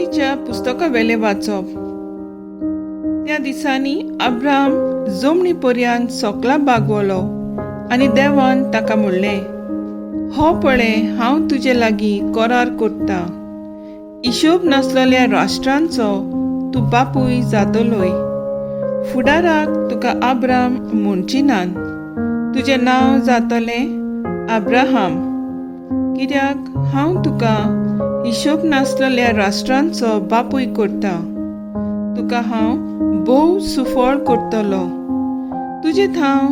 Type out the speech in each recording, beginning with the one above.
उत्पत्तीच्या पुस्तका वेलें वाचप. त्या दिसांनी अब्राम जमनी पर्यान सोकला बागवलो आनी देवान ताका म्हणलें, हो पळय हांव तुजे लागीं करार करता, हिशोब नासलेल्या राष्ट्रांचो तूं बापूय जातलोय. फुडाराक तुका आब्राम म्हणची नात, तुजें नांव जातलें अब्राहम, कित्याक हांव तुका हिशोब नासलेल्या राष्ट्रांचो बापूय करता. तुका हांव भोव सुफळ करतलो, तुजे थाव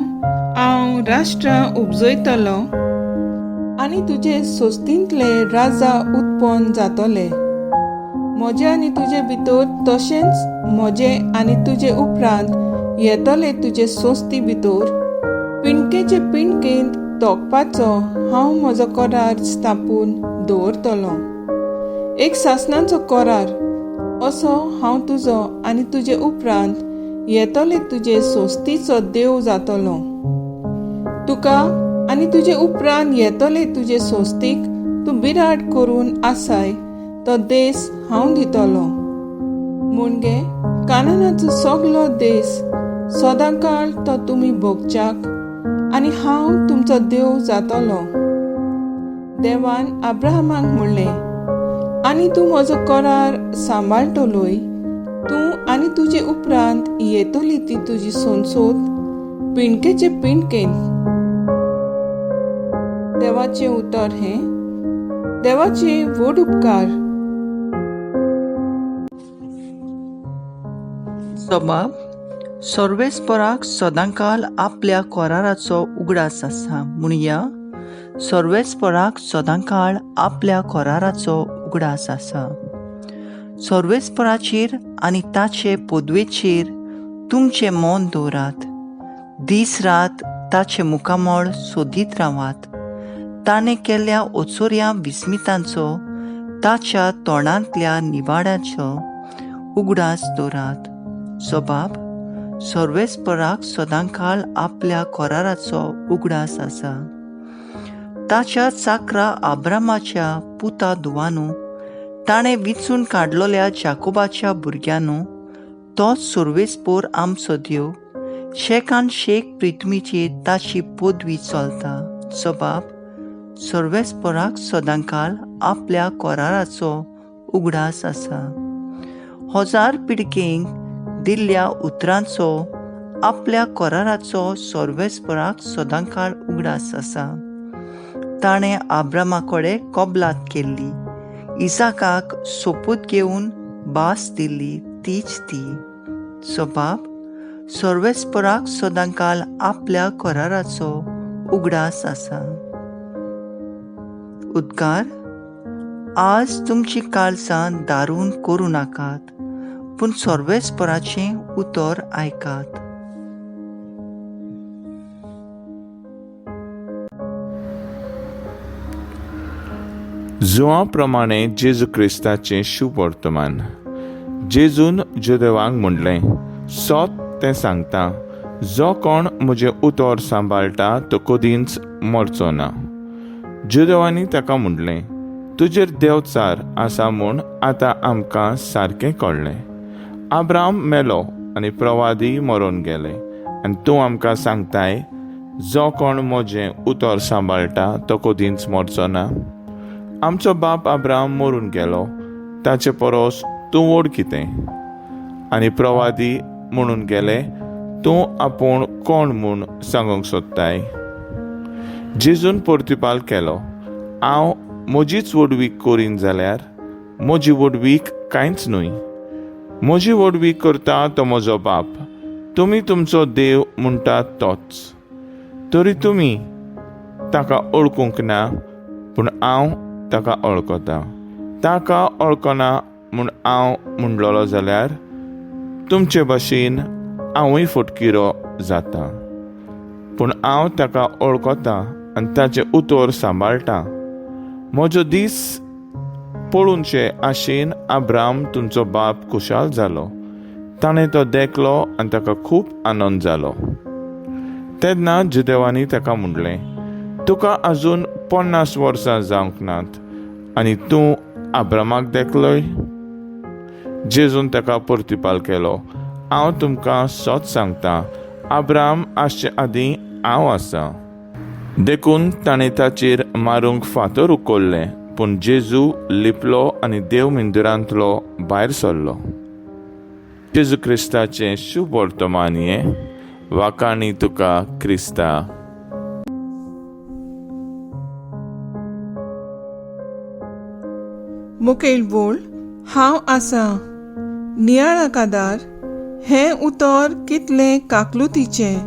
हांव राष्ट्रां उपजयतलो आनी तुजे सोस्तींतले राजा उत्पन्न जातले. म्हजे आनी तुजे भितर तशेंच म्हजे आनी तुजे उपरांत येतले तुजे सोस्ती भितर पिंडकेचे पिंडकेंत तोखपाचो हांव म्हजो करार स्थापून दवरतलो. एक सासणाचो करार असो हांव तुजो आनी तुजे उपरांत येतले तुजे सोस्तीचो देव जातलो. तुका आनी तुजे उपरांत येतले तुजे सोस्तीक तूं बिराड करून आसाय तो देस हांव दितलो. म्हणजे कानानाचो सगलो देस सदांकाळ तो तुमी भोगच्याक आनी हांव तुमचो देव जातलो. देवान अब्राहमाक म्हणलें, आनी तूं म्हजो करार सांबाळटलोय, तूं आनी तुजे उपरांत येतली ती तुजी सोनसोत पिंडकेचे पिंडकेंत. देवाचें उतर हें. देवाचे व्हड उपकार. सबाब सर्वेस्पराक सदांकाल आपल्या कराराचो उगडास आसा. म्हणया, सर्वेस्पराक सदांकाळ आपल्या कराराचो उगडास आसा. सर्वेस्पराचेर आनी ताचे पदवेचेर तुमचें मन दवरात. दीस रात ताचें मुखामळ सोदीत रावात. ताणें केल्ल्या ओचोऱ्या विस्मितांचो, ताच्या तोंडांतल्या निवाड्याचो उगडास दवरात. सबाब सर्वेस्पराक सदांकाळ आपल्या कराराचो उगडास आसा. ताच्या चाकरा आब्रामाच्या पुता धुवानू, ताणें विचून काडलोल्या जाकोबाच्या भुरग्यांनू, तोच सर्वेस्पोर आमचो देव, शेकान शेक पृथ्वीचेर ताची पदवी चलता. सबाब सर्वेस्पराक सदांकाळ आपल्या कराराचो उगडास आसा. हजार पिडकेंक दिल्ल्या उतरांचो, आपल्या कराराचो सर्वेस्पराक सदांकाळ उगडास आसा. ताणें आब्रामा कडेन कबलात केल्ली, इसाकाक सोपूत घेवन भास दिल्ली तीच ती. सबाब सर्वेस्पराक सदांकाळ आपल्या कराराचो उगडास आसा. उद्गार, आज तुमची काळजां दारून करूं नाकात, पूण सर्वेस्पराचें उतर आयकात. जुआ प्रमाणे जेजू क्रिस्ताचें शुभवर्तमान. जेजून जुदेवांक म्हणलें, सोत तें सांगता, जो कोण म्हजें उतर सांबाळटा तो कदींच मरचो ना. जुदेवांनी ताका म्हणलें, तुजेर देवचार आसा म्हूण आतां आमकां सारकें कळ्ळें. आब्राम मेलो आनी प्रवादी मरोन गेले आनी तूं आमकां सांगताय, जो कोण म्हजें उतर सांबाळटा तो कदींच मरचो ना. आमचो बाप आब्राम मरून गेलो, ताचे परस तूं व्हड कितें? आनी प्रवादी म्हणून गेले, तूं आपूण कोण म्हूण सांगूंक सोदताय? जेजून प्रतिपाल केलो, हांव म्हजीच व्हडवीक करीन जाल्यार म्हजी व्हडवीक कांयच न्हय. म्हजी व्हडवीक करता तो म्हजो बाप, तुमी तुमचो देव म्हणटात तोच. तरी तुमी ताका वळखूंक ना, पूण हांव ताका वळखता. ताका वळखना म्हूण हांव म्हणलेलो जाल्यार तुमचे भाशेन हांवूय फटकिरो जाता. पूण हांव ताका वळखता आनी ताचें उतर सांबाळटा. म्हजो दीस पळोवचे आशेन आब्राम तुमचो बाप खुशाल जालो. ताणें तो देखलो आनी ताका खूब आनंद जालो. तेन्ना जुदेवांनी ताका म्हणलें, तुका आजून 50 वर्सां जावंक नात आनी तूं आब्रामाक देखलोय? जेजून ताका परतिपाल केलो, हांव तुमकां सत सांगता, आब्राम आसचे आदीं हांव आसा. देखून ताणें ताचेर मारूंक फातर उखल्ले, पूण जेजू लिपलो आनी देव मंदिरांतलो भायर सरलो. जेजू क्रिस्ताचें शुभ वर्तमान हें. वाखाणी तुका क्रिस्ता. मुखेल बोल हांव आसा. नियाळाकादार हें उतर कितलें काकलुतीचें,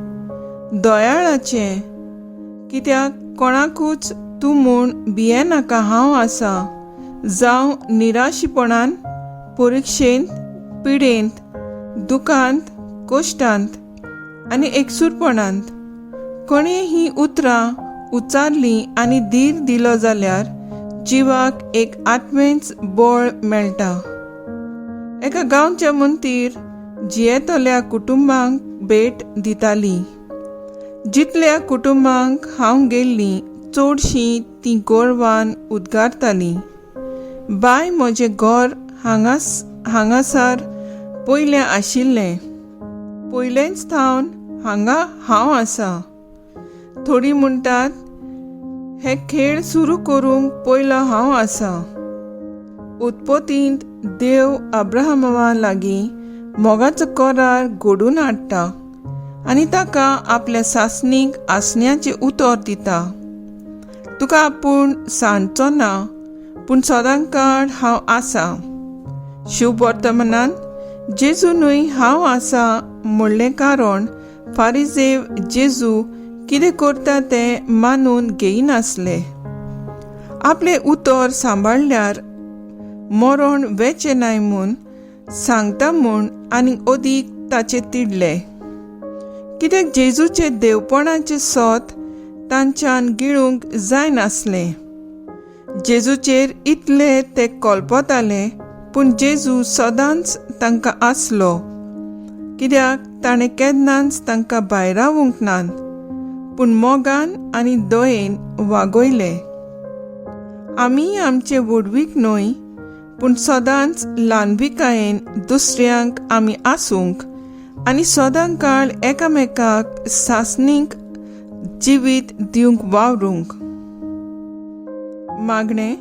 दयाळाचें. कित्याक कोणाकूच तूं म्हूण भियेनाका हांव आसा, जावं निराशीपणान, परिक्षेंत, पिडेंत, दुखांत, कश्टांत आनी एकसूरपणांत कोणें हीं उतरां उच्चारलीं आनी धीर दिलो जाल्यार जिवाक एक आत्मेंच बळ मेळटा. एका गांवच्या मंतीर जियेतल्या कुटुंबांक भेट दिताली. जितल्या कुटुंबांक हांव गेल्लीं चडशीं तीं गोरवान उद्गारतालीं, बाय म्हजें घर हांगासर पयलें आशिल्लें, पयलेंच थावन हांगा हांव आसा. थोडीं म्हणटात हे खेळ सुरू करूंक पयलो हांव आसा. उत्पत्तींत देव अब्राहमा लागीं मोगाचो करार घडून हाडटा आनी ताका आपल्या सासणीक आसण्याचें उतर दिता. तुका आपूण सांडचो ना, पूण सदांकाळ हांव आसा. शुभ वर्तमानांत जेजू न्हय हांव आसा म्हणलें कारण फारिजेव जेजू कितें करता तें मानून घेयनासले. आपलें उतर सांबाळ्ळ्यार मरण वेचें नाय म्हूण सांगता म्हूण आनी अदीक ताचें तिडले. कित्याक जेजूचें देवपणाचें सोत तांच्यान गिळूंक जायनासलें. जेजूचेर इतले ते कोलपताले, पूण जेजू सदांच तांकां आसलो. कित्याक ताणें केन्नाच तांकां भायरावूंक ना, पूण मोगान आनी दयेन वागयले. आमी आमचे व्हडवीक न्हय, पूण सदांच ल्हानविकायेन दुसऱ्यांक आमी आसूंक आनी सदां काळ एकामेकाक सासणीक जिवीत दिवंक वावरूंक. मागणें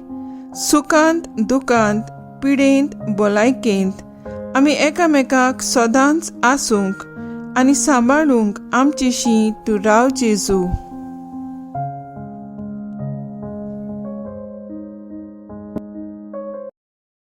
सुखांत, दुखांत, पिडेंत, भलायकेंत आमी एकामेकाक सदांच आसूंक आनी सांबाळूंक आमचेशी तूं राव जेजू.